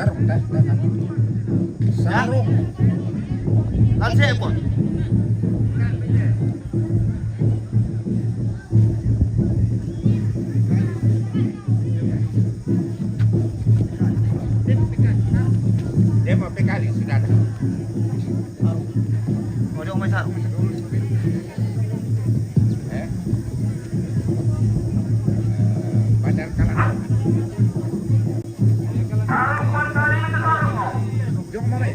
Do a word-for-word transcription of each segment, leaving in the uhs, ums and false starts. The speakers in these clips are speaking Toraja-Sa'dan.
Sarung, dah, dah, dah. Sarung. Kan saya pun. Dia mau P K D sudah ada. Oh, dia mau sarung. Eh? Bandar Kalang. Jom, Mare.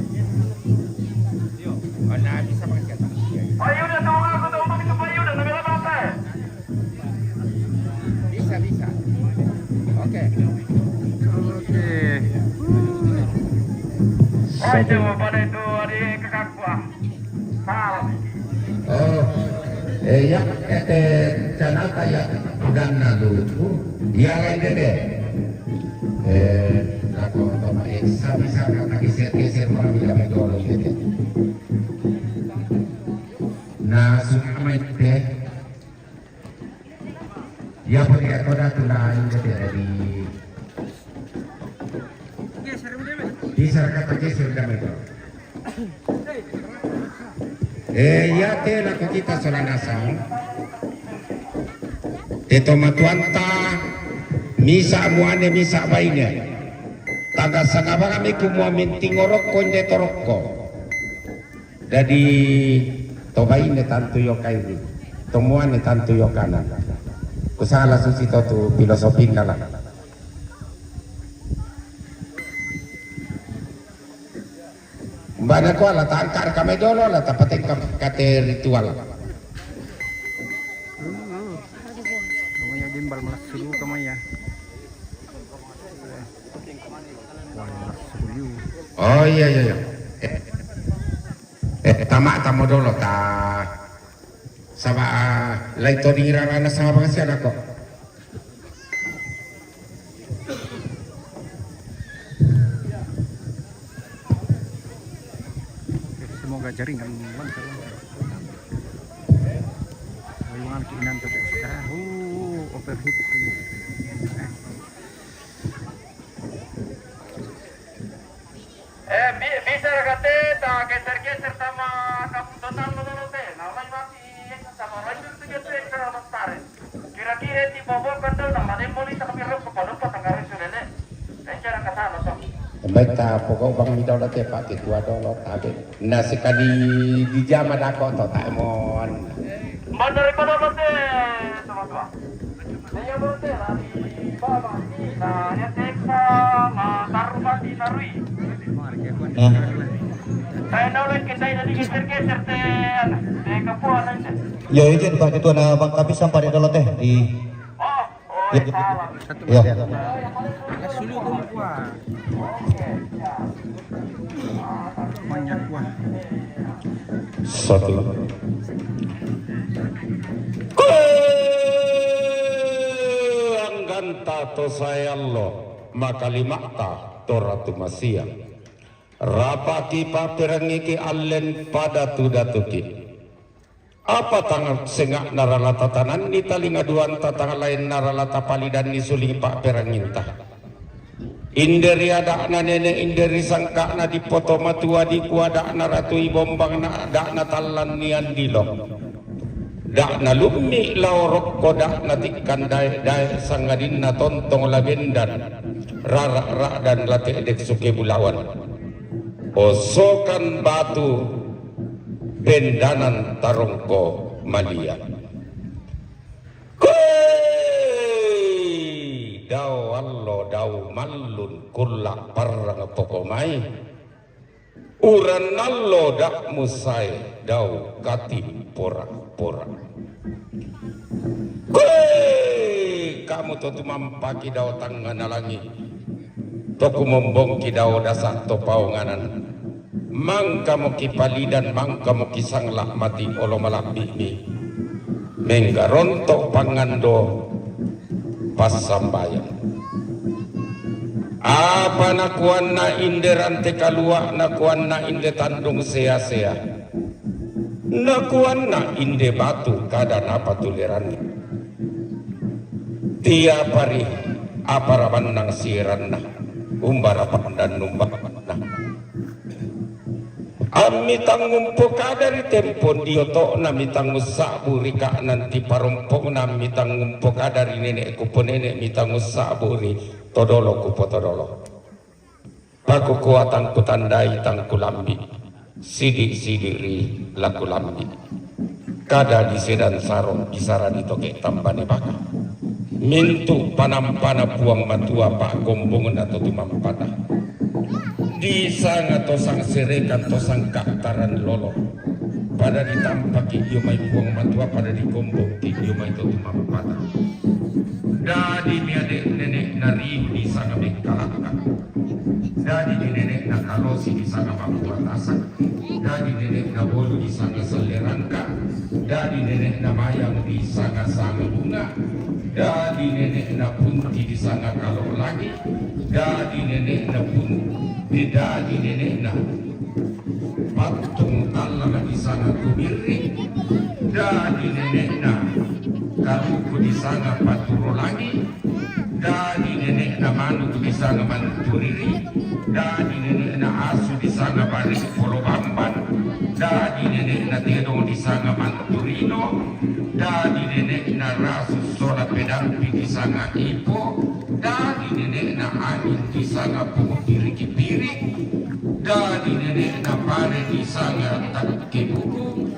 Mana bisa pakai kata? Payu dah tahu aku tahu mana ke payu dah nak berapa? Bisa, bisa. Oke. Oke. Satu. Pada itu hari kekak buah. Salah. Oh, eh, ya, eh, eh, canaka ya, dan lalu, ya, lain deh. Eh, aku sama, eh, bisa, bisa, kata geser, geser, orang tidak main tolong gitu. Nah, sudah main deh. Ya, pun tidak tahu dah tuh lain deh, dari. Bisa kata geser, damai itu. Eh, ya, te lako kita sola nasang. Te tomatuanta, misa muane, misa baine. Tanda sangabang kami kumua minting orokko, inde torokko. Jadi, to baine tantu yo kairi. To muane tantu yo kana. Kusala susi to tu filosofina lah. Mbana ko ala tangkar kami dolo, ala tapateng kam-, kate ritual. Namanya gimbal malah suruh kamu ya. Wah, malah suruh you. Oh, iya, iya, iya. Eh, eh, tama, tamo dolo, ta. Sama, ah, lai to di rarana sama bangsa lako. Semoga jaringan lancar. Memang kinan tuh, ah, uh, overheat ini. Eh. Eh, bi-, bisa ra kate ta geser-geser sama kampung Donang lo dolo te. Nah, lai mati sama rancur tu geser sama Lestari. Kira-kira di Bobo kan tu nama demo ni tak kami rok kepala apa tanggal itu dele. Rencana ke sana tu. Baik ta pokok bang mi dolo te Pak Ketua dolo tabe. Nah, sekali di jama dako to ta emon. Mbak daripada lo te sama tua. Nah. Ya, izin Pak Ketua, nah, Bang Kapis sampai di dolo teh di. Ya. Ya. Sulit tuh, wah. Banyak, wah. Satu. Koe angganta to sae allo, makalima'ta to Ratu Masia. Rapa'ki pa'perangiki allen padatu-datuki. Apa tang senga'na rala tatananni talinga duanta, tang laenna rala tapalidanni suling pa'peranginta. Inde ri ada'na nene, inde ri sangka'na dippo to matua, dikua ada'na Ratu Ibombang, na ada'na Tallanniang Dilo. Da'na Lummi lao rokko, da'na Tikkang Dae-dae, sangadinna Tontong Labendan, Rara' Ra'dan, Late'de' Suke Bulawan. Osokan Batu, Pendanan Tarongko Malia. Koe dao allo dao mallun, kulla' parrang toko mai. Uran allo da' musae dao katimpora-pora. Koe kamu to tumampaki dao tangngana langi'. To kumombongki dao dasa' to paonganan. Mangkamo kipalidan, mangkamo kisangla' mati olo malabbi'mi. Menggaronto' pangando passambayang. Apa nakuanna inde rante kalua', nakuanna inde tandung sea-sea. Nakuanna inde batu kada napatuleranna. Tiapari apara bannang sieranna. Umbara pandan numbak. Nah. Ammi tangumpo kada ri tempon dioto'na, mi tangussa'bu ri ka'nan ti parompongna, mi tangumpo kada ri nene'ku ponene', mi tangussa'bu ri todolo kupotodolo. Pakukuatang kutandai tangkulambi, sidi-sidi ri lakulambi. Kada disedan saro, bisara ditoke tambane baka. Mintu panampana Puang Matua pa'kombongna to tumampata. Disanga to sangserekan to sangka'taran lolo. Pada ditampaki dio mai Puang Matua, pada dikombongki dio mai to tumampata. Dadi miade nene'na riu disanga bekkalakka. Dadi nene'na kalosi disanga makuatasak. Dadi nene'na bolu disanga sellerangka. Dadi nene'na mayang disanga sanga bunga. Dadi nene'na punti disanga kalo lagi. Dadi nene'na punti, dadi nene'na pattung tallama disanga kubirri. Dadi nene'na karuku disanga paturo lagi. Dadi nene'na manuk disanga manturiri. Dadi nene'na asu disanga bari polo bamban. Dadi nene'na tedong disanga manturino. Dadi nene'na rasu sola pedampi disanga ipo. Dadi nene'na angin disanga pungu piriki-pirik. Dadi nene'na pare disanga takke buku.